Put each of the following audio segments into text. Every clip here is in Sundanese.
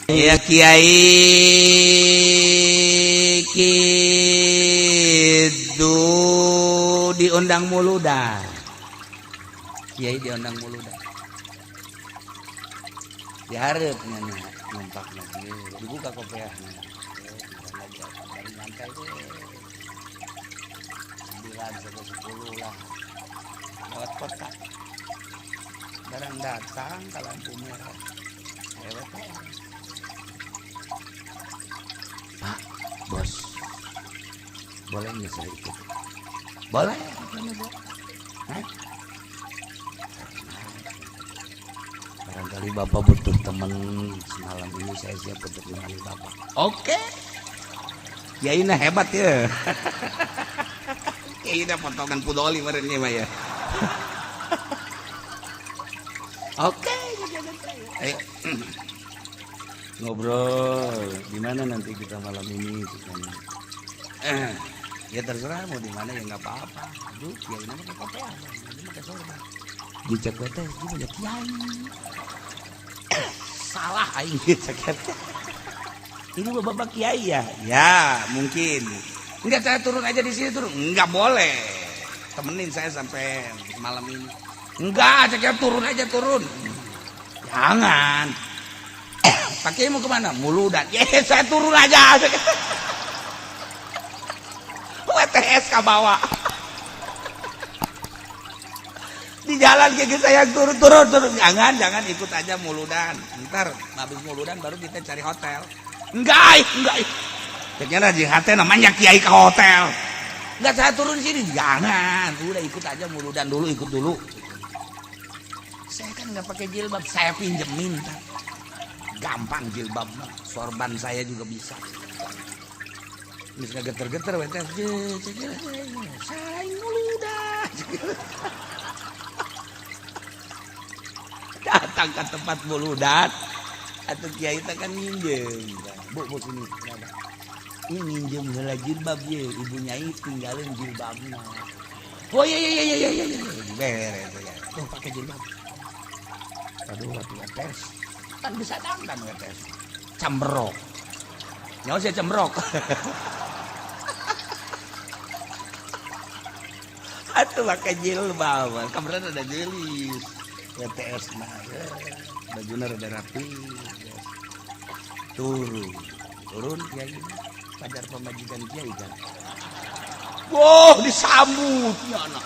Ya kiai kitu diundang muludan. Kiai diundang muludan. Dihareup nya numpak lagi, dibuka kopiahna. Bari nyantai deh. 9 sampai 10 lah. Lewat kota. Barang datang ke lampu merah. Lewat Pak, bos, boleh nggak saya ikut? Boleh, hah? Barangkali bapak butuh teman semalam ini, saya siap untuk menemani bapak. Oke, Kiai nah hebat ya. Kiai nah potongan pudoli merenya mah ya. Oke, ayo ngobrol. Di mana nanti kita malam ini? Ya terserah mau di mana ya nggak apa-apa. Aduh, kiai nama pakai kopiah, ini pakai sorban. Dicek teh, dia banyak kiai. Salah aing cek teh. Ini bapak kiai ya? Ya, mungkin. Enggak, saya turun aja di sini turun. Enggak boleh. Temenin saya sampai malam ini. Enggak, cek turun aja turun. Jangan. Pak Kiai mau kemana? Muludan. Ya, saya turun aja. WTS ka bawa. Di jalan kayak saya turun. Jangan, jangan ikut aja muludan. Ntar habis muludan baru kita cari hotel. Enggak. Ternyata di hati namanya kiai ke hotel. Enggak, saya turun sini. Jangan, udah ikut aja muludan dulu, ikut dulu. Saya kan nggak pakai jilbab, saya pinjemin. Gampang jilbab, sorban saya juga bisa. Bisa geter-geter, saya muludan. Datang ke tempat muludan, atau kiai kan minjem. Bu, sini. Ini minjem heula jilbab ye, ibu nyai tinggalin jilbabna. Oh iya. Beres ya. Tuh pakai jilbab. Aduh, waktu WTS. Kan bisa dangdan WTS. Cemberok. Nyawa saya cemberok. Atuh pakai jilbab. Kemarin ada jelis. WTS mah ya. Bajunya rada rapi. Turun kiai. Pajar pemajikan kiai kan. Wah, disambut ya anak.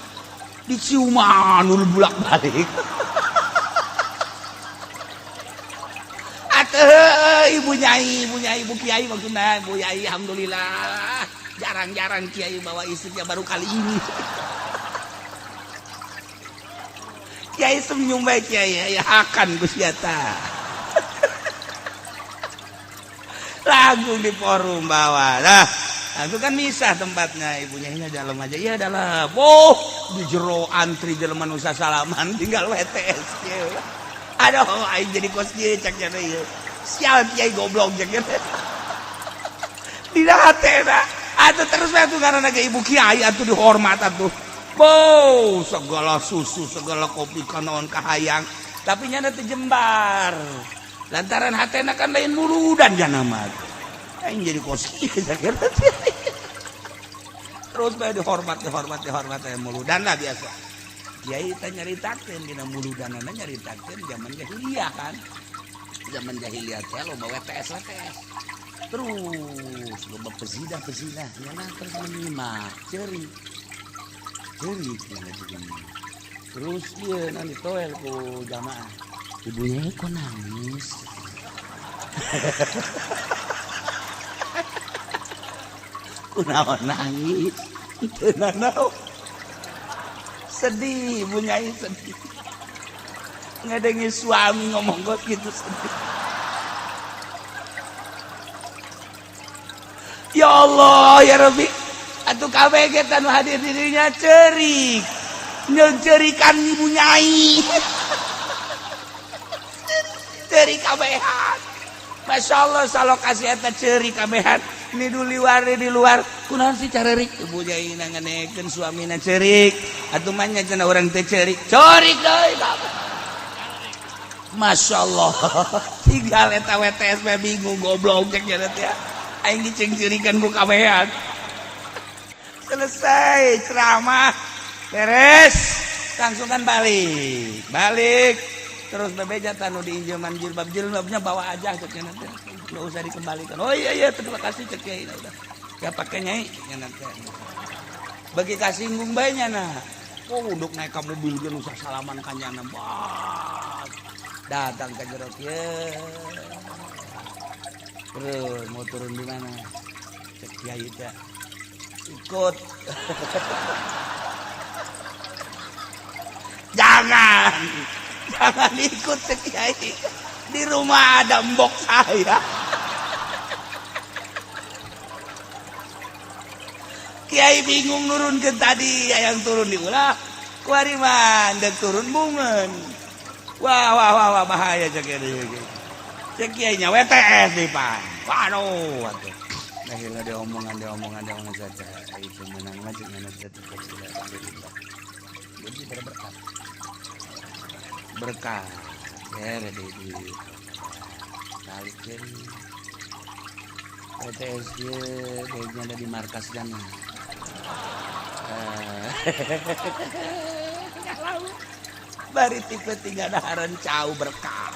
Diciuman dulu bolak-balik. Atuh ibu nyai, ibu kiai maksudnya, ibu nyai alhamdulillah. Jarang-jarang kiai bawa istrinya, baru kali ini. Kiai senyum baik kiai, ya akan Gus Yata. Langsung di forum bawah. Nah, itu kan misah tempatnya, ibunya ini dalam aja. Iya dalam. Oh, di jero antri jelema nu salaman tinggal WTS kieu. Aduh, aing jadi kos kieu cak nya ieu. Sial kiai goblok cak nya. Dina hatena. Atuh terus we atuh ngaranna ge ibu kiai atuh dihormat atuh. Bow, segala susu, segala kopi kanaon kahayang, tapi nyana teu jembar. Lantaran hatena kan lain muludan jana mah. Aing jadi kos kieu sakira. Terus bae dihormat muludan lah biasa. Kiai teh nyaritakeun dina muludanana nyaritakeun zaman jahiliyah kan. Zaman jahiliyah teh loba WTS. Terus loba pezidah-pezidah nyana terus menyimak, ceurik. Terus dia nanti toel ku jamaah. Ibunya kok nangis. Kunaon nangis? Teu nanaon. Sedih, ibu nyai sedih. Ngadengi suami ngomong kok gitu sedih. Ya Allah, ya Rabbi. Atuh kabeh ge tanu hadir dirinya cerik. Nyencerikan ibu nyai. Cerik kabehan. Masya Allah salokasi eta cerik kabehan. Ini dulu di luar. Kunaon sih carerik? Ibu nyai nanganekeun suamina cerik. Atuh mah nya cenah urang teh cerik. Cerik deui kabeh. Masya Allah tinggal eta WTS bingung goblok cek nya teh aing dicengcirikan ku kabehan. Selesai ceramah beres langsung kan balik balik terus bebeja tanu diinjeman jilbab, jilbabnya bawa aja cek nya teh, nggak usah dikembalikan. Oh iya iya, terima kasih cek kiai, udah ya pakai nyai nya teh. Bagi kasinggung bae nya nah. Oh, untuk naik ke mobil ge usah salaman ka nyana. Datang ke jero kieu. Bro, mau turun di mana? Cek kiai teh. Ikut. Jangan. Jangan ikut cek kiai. Di rumah ada mbok saya. Kiai bingung nurun ke tadi, yang turun di ulah kuari mah ndek turun bungeun. Wah wah wah wah bahaya cek kiai. Cek kiai nya WTS di pan. Waduh atuh. Nah heula diomongan diomongan diomongan saja. Itu menang mah cek mana tetep alhamdulillah. Jadi berkat. Berkat. Ya di balik deui. WTS ge ada di markas jana. Bari tipe tiga daharan cau berkat.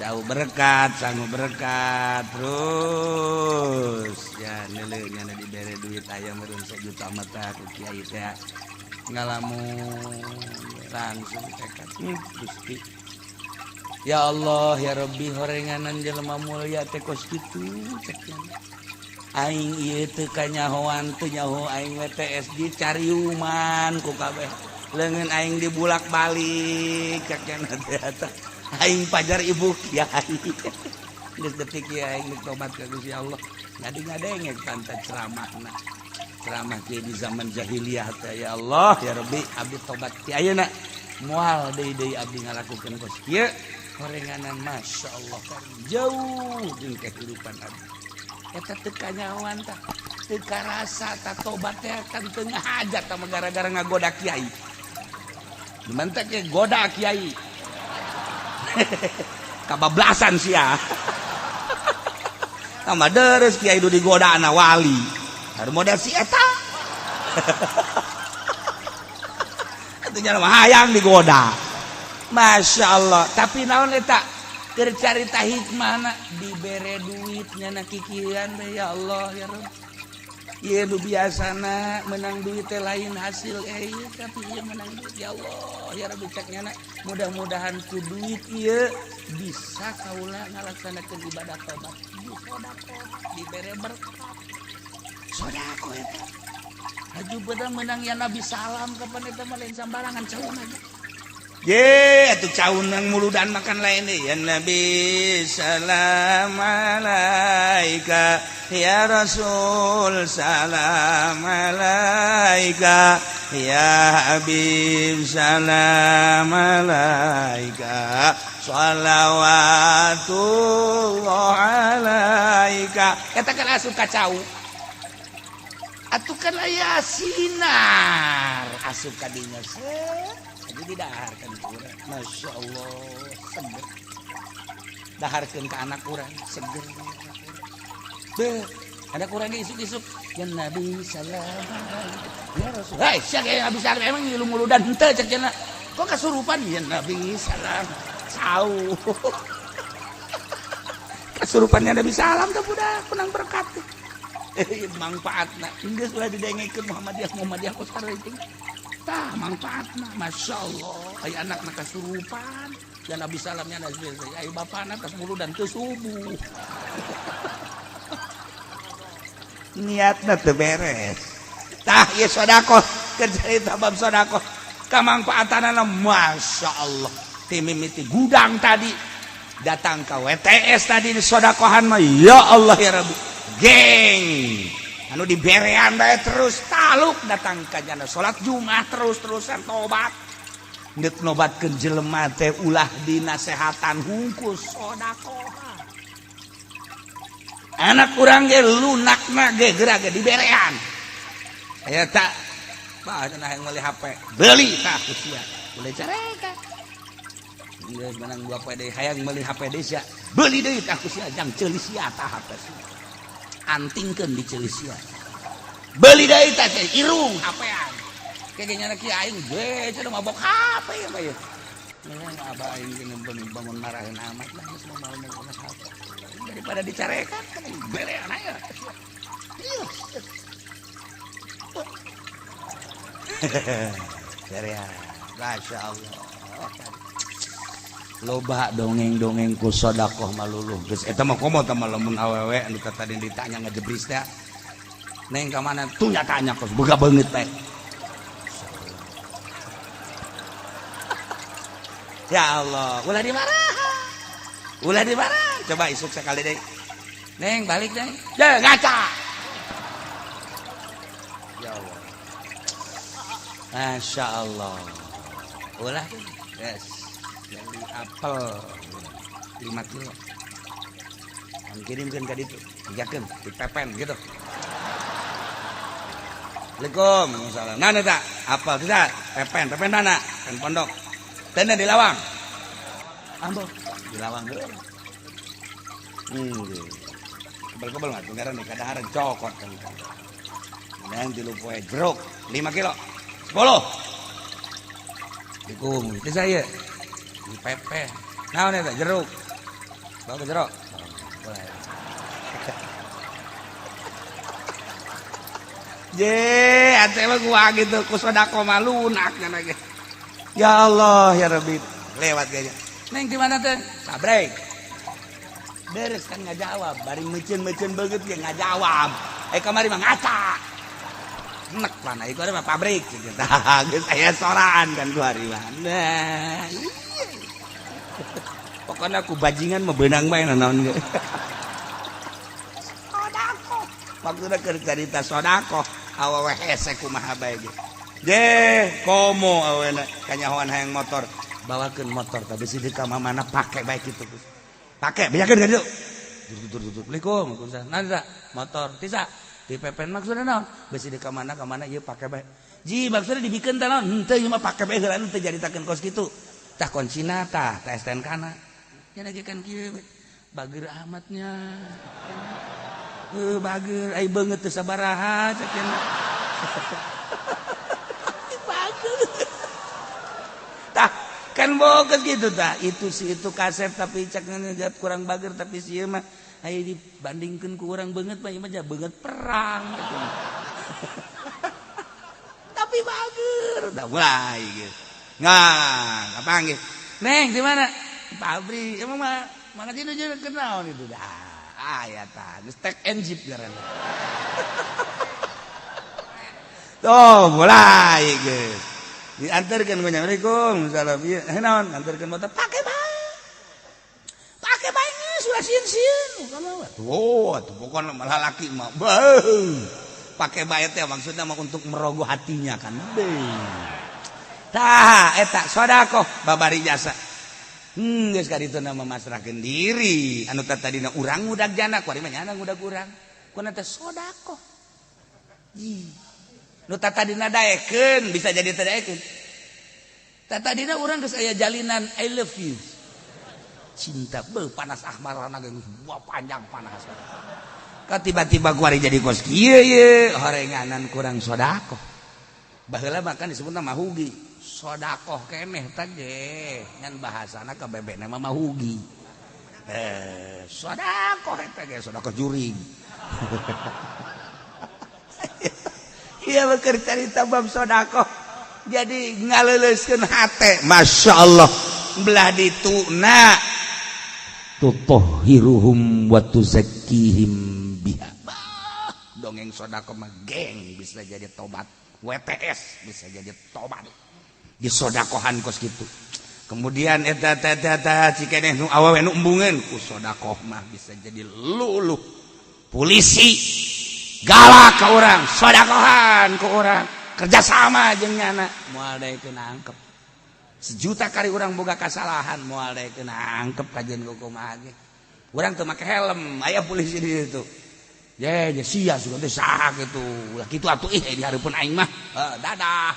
Cau berkat, sangu berkat terus. Ya neuleuh nya dibere duit aya meureun sajuta mata ku kiai teh. Ngalamun langsung tekad. Gusti. Ya Allah ya Rabbi horenganan jelema mulia teh kos kitu cek aing ieu teu kanyahoan teu nyaho aing WTS dicariuman ku kabeh leungeun aing dibulak-balik cek nya teh eta aing pajar ibu kiai geus detik ieu aing geus tobat ka Gusti Allah ngadi-ngadengek pantat ceramahna ceramah kieu di zaman jahiliyah teh ya Allah ya Rabbi abdi tobat ti ayeuna moal deui deui abdi ngalakukeun kos kieu horenganan Masya Allah jauh jeung kehidupan abdi eta teu kanyahoan tah teu karasa tah tobat teh kan teu ngahajat tah gara-gara ngagoda kiai mentek ge goda kiai kabablasan sia tambah deres kiai du digoda ana wali haru model si eta atuh nya mah hayang digoda Masya Allah tapi naon eta keur carita hikmahna dibere duit nyana kikieuan teh ya Allah ya Rabb ieu nu biasana menang duit teh lain hasil tapi ieu menang duit ya Allah ya Rabbi cek nyana mudah-mudahan ku duit ieu bisa kaula ngalaksanakeun ibadah tobat di sedekah dibere berkat sedekah eta haju beunang menang ya Nabi salam kapan eta mah lain sambarangan cauna ye atuh caunang muludan makan lain deh ya Nabi salam alaika ya Rasul salam alaika ya Habib salam alaika shalawatullah alaika eta kan asup ka cau atuh kan aya sinar asup ka dinya jadi didaharkan kurang Masya Allah seger daharkan ke anak kurang seger beuh ada kurang isuk-isuk ya Nabi salam ya Rasul hei sia ge Nabi salam emang ngilu muludan henteu cek cenah kok kasurupan ya Nabi salam cau kasurupannya Nabi salam teh budak menang berkat manfaatna geus ulah didengekeun Muhammadiyah Muhammadiyah kos itu tah manfaatna Masya Allah aya anakna kasurupan ya Nabi salamnya Nabi aya bapana tas muludan teu subuh niatna teu beres tah ieu sedekah keur carita bab sedekah kamangfaatanana Masya Allah ti mimiti gudang tadi datang ka WTS tadi di sodakohan mah ya Allah ya Rabbi geng anu diberean bae terus taluk datang ka jana salat Jumat terus-terusan tobat deuk nobatkeun jelema teh ulah dinasehatan hungkul sodakohan anak urang ge lunakna ge geura ge diberean aya tak bah cenah hayang meuli HP beli tah ku sia boleh careka Geus menang 2 poe deui hayang meuli HP deui sia. Beuli deui tah ku sia jang ceuli sia tah HP sia. Antingkeun di ceuli sia. Beuli deui tah irung HP-an. Kayaknya nyana kieu aing ge cenah mabok HP ya mah ieu. Abah aing bangun marahin amat lah geus mau mau HP. Daripada dicarekan kan belean aya. Syariah. Masya Allah. Loba dongeng-dongeng ku sedekah maluluh. Geus eta mah komo tah lamun awewe anu tadi ditanya ngejebris teh. Neng ka mana? Tuh nyatanya kos boga beungeut teh. Ya Allah, ulah dimarah. Ulah dimarah. Coba isuk sekali deui. Neng balik neng. Ya ngaca. Ya Allah. Masya Allah. Ulah yes. Beli apel 5 kilo. Kirimkan ke ditu, dijakeun, dipepen gitu. Assalamualaikum. Waalaikumsalam. Nah, tak apel tidak, pepen, pepen mana? Pepen pondok. Tenda di lawang. Ambo di lawang heula. Kebel-kebel mah tunggaran di kadaharan cokot kan. Menang 3 poe jeruk 5 kilo. 10. Assalamualaikum. Itu saya. Di pepe. Naon eta jeruk. Bawa ke jeruk. Boleh. Je, ate mah gua gitu ku sedekah mah lunak nya ge. Ya Allah ya Rabbi. Lewat kayaknya. Neng di mana teh? Sabrek. Beres kan nggak jawab, bari meuceun-meuceun beungeut ge nggak jawab. Eh kamari mah ngaca. Nek mana ieu mah pabrik gitu. Tah geus aya soraan kan ku hari mah. Nah, pokoknya aku bajingan mah beunang bae naon ge. Sodako. Maksudna keur carita sodako, awewe hese kumaha bae ge. Je, komo awena kanyahoan hayang motor. Bawakeun motor tah bisi di ka mamana pake bae kitu. Pake bejakeun ka ditu. Dur dur dur. Assalamualaikum. Waalaikumsalam. Nah, motor tisa di pepen maksudna naon? Bisi di ka mana ieu pake bae. Ji maksudna dibikeun teh naon? Henteu ieu mah pake bae heula teu jaritakeun kos kitu. Tah kuncina tah, tah STNK na. Nya lagi kan kieu bager amatnya. Bager ai beungeut teu sabaraha cek nya. Bager. Tah kan boga gitu tah itu si itu kasep tapi cek nya kurang bager tapi si ieu mah ai dibandingkeun ku urang beungeut mah ieu mah beungeut perang gitu. Tapi bager dah mulai gitu. Nah, kapanggih. Neng di mana? Pabrik. Emang mah mangga itu juga kenal itu dah. Ah ya tah, geus tek and jeep ngaranna. Tuh, mulai geus. Diantarkeun ku Assalamualaikum. Salam ieu. Heh naon? Antarkeun motor pake bae. Pake bae geus ulah sieun-sieun. Oh, atuh pokona malah laki mah. Beuh. Pake bae teh maksudna mah untuk merogoh hatinya kan. Beuh. Tah eta sedekah babari jasa. Geus ka ditu mah masrahkeun diri. Anu tadina urang ngudag jana, kuari mah nyana ngudag urang. Kuna teh sedekah. Ih. Nu tadina daekeun bisa jadi teu daekeun. Tadina urang geus aya jalinan I love you. Cinta beuh panas ahmarana geus buah panjang panas. Ka tiba-tiba kuari jadi kos kieu ye, horenganan kurang sedekah. Baheula mah kan disebutna mahugi. Sodakoh keneh teh ngan bahasana ka bebekna mah mahugi. Sodakoh eta ge sodakoh juring. Ieu keur carita bab sodakoh. Jadi ngaleuleuskeun hate. Masya Allah. Belah dituna tutahhiruhum wa tuzakkihim biha. Dongeng sodakoh mah geng bisa jadi tobat. WTS bisa jadi tobat. Disodakohan kos gitu. Kemudian eta eta eta cikeneh nu awewe nu embungeun ku sodakoh mah bisa jadi luluh. Polisi galak ka urang, sodakohan ku urang, kerjasama jeung nyana moal daekeun nangkep. Sejuta kali urang boga kasalahan moal daekeun nangkep kajian kumaha ge. Urang teu make helm, aya polisi di ditu. Ye, ye sia sugan teh saha kitu. Ulah kitu atuh ih di hareupeun aing mah. Dadah.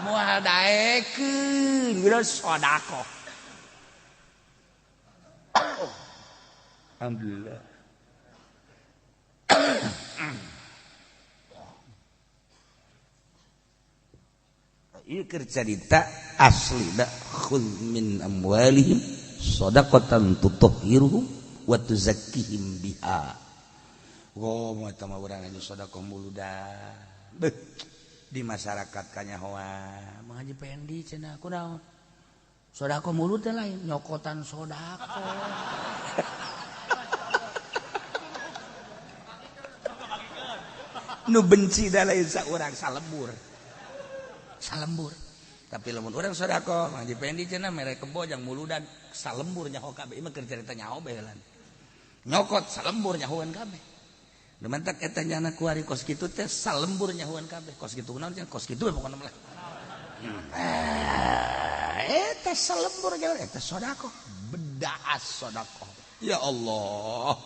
Moal daekeun geus sedekah. Alhamdulillah. Ieu keur carita asli da khudz min amwalihim shadaqatan tutahhiruhum wa tuzakkihim biha. Goh eta mah urang anu sedekah muludan. Beuh, di masyarakat kanyahoan Mang Haji Pendi cenah kunaon? Sedekah mulut teh lain nyokotan sedekah. Nu benci da lain saurang salembur. Salembur. Tapi lamun urang sedekah Mang Haji Pendi cenah mere kebo jang muludan salembur nyaho kabeh. Ieu mah keur carita nyaho bae heula. Nyokot salembur nyahoan kabeh. Lumantak eta nyana kuari kos kitu teh salembur nyahoan kabeh. Kos kitu naon cenah? Kos kitu we pokona mah. Eta salembur nyahoan eta sedekah. Bedas sedekah. Ya Allah,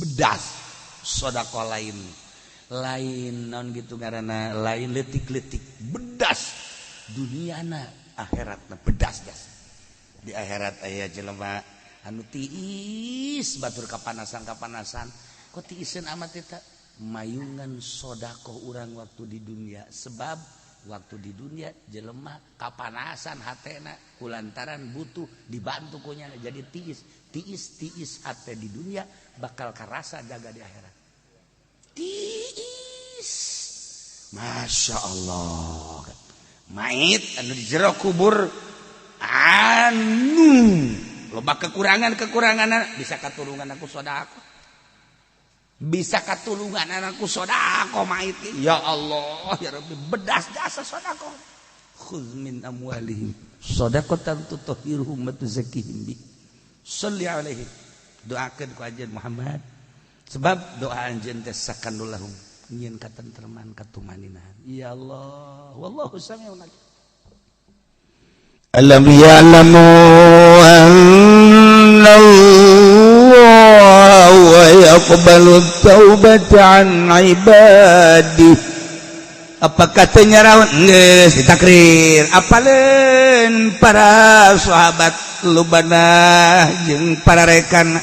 bedas sedekah lain. Lain naon gitu ngaranna, lain leutik-leutik, bedas duniana akhiratna bedas jas. Di akhirat aya jelema anu tiis batur kapanasan-kapanasan. Kok tiiseun amat eta mayungan sedekah urang waktu di dunia, sebab waktu di dunia jelema kapanasan hatena kulantaran butuh dibantu ku nyana jadi tiis tiis tiis hate di dunia bakal karasa jaga di akhirat. Tiis, masya Allah, mait anu di jero kubur anu loba kekurangan-kekurangan bisa katulungan aku sedekah. Bisa katulungan anakku sedekah mait. Ya Allah ya Rabbi, bedas jasa sedekah. Khudz min amwalihim shadaqatan tutahhiruhum wa tuzakkihim bi. Shalli alaihi. Doakeun ku anjeun Muhammad. Sebab doa anjeun teh sakanul lahum nyieun katentreman katumaninahan. Ya Allah, wallahu samiun alim. Alam ya'lamu anna Allah yaqbalu taubata an ibadi. Apa katanya raun geus ditakrir apaleun para sahabat lubana jeung para rekan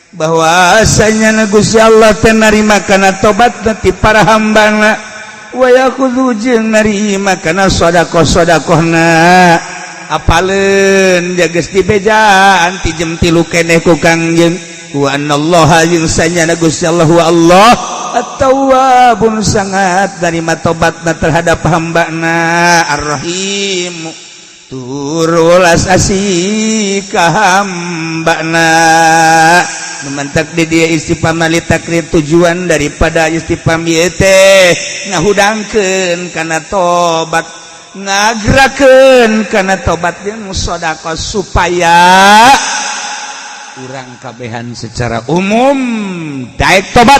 bahwasanya Gusti Allah teh narima kana tobat ti para hambana wa yakhudhu jeung narima kana sedekah-sedekahna. Apaleun geus dibejaan ti jam 3 keneh ku Kangjeng wa anallaha jeung sanyana Gusti Allah wa Allah at-tawwabun sangat narima tobatna terhadap hambana, ar-rahim tur welas asih ka hambana. Memantak di dia istifham li takrir, tujuan daripada istifham ieu teh ngahudangkeun kana tobat, ngagerakeun kana tobat jeung sedekah supaya urang kabehan secara umum daek tobat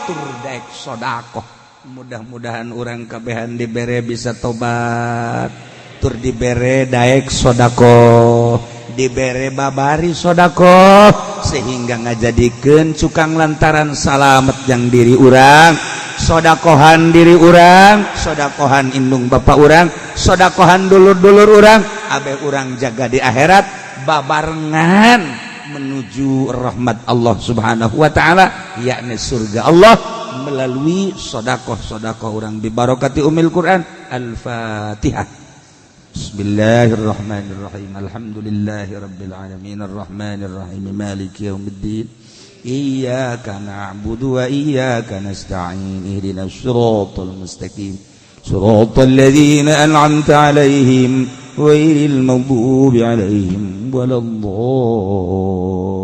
tur daek sedekah. Mudah-mudahan urang kabehan dibere bisa tobat tur dibere daek sedekah, dibere babari sedekah sehingga ngajadikeun cukang lantaran salamet yang diri urang, sodakohan diri urang, sodakohan indung bapak urang, sodakohan dulur-dulur urang, abeh urang jaga di akhirat babarengan menuju rahmat Allah Subhanahu wa taala, yakni surga Allah melalui sodakoh-sodakoh urang bi barakati umil Quran. Al-Fatihah. Bismillahirrahmanirrahim. Alhamdulillahirabbil alamin arrahmanirrahim maliki yaumiddin. Iyyaka na'budu wa iyyaka nasta'in. Ihdinas siratal mustaqim. Siratal ladzina an'amta 'alaihim ghairil maghdubi 'alaihim waladdallin.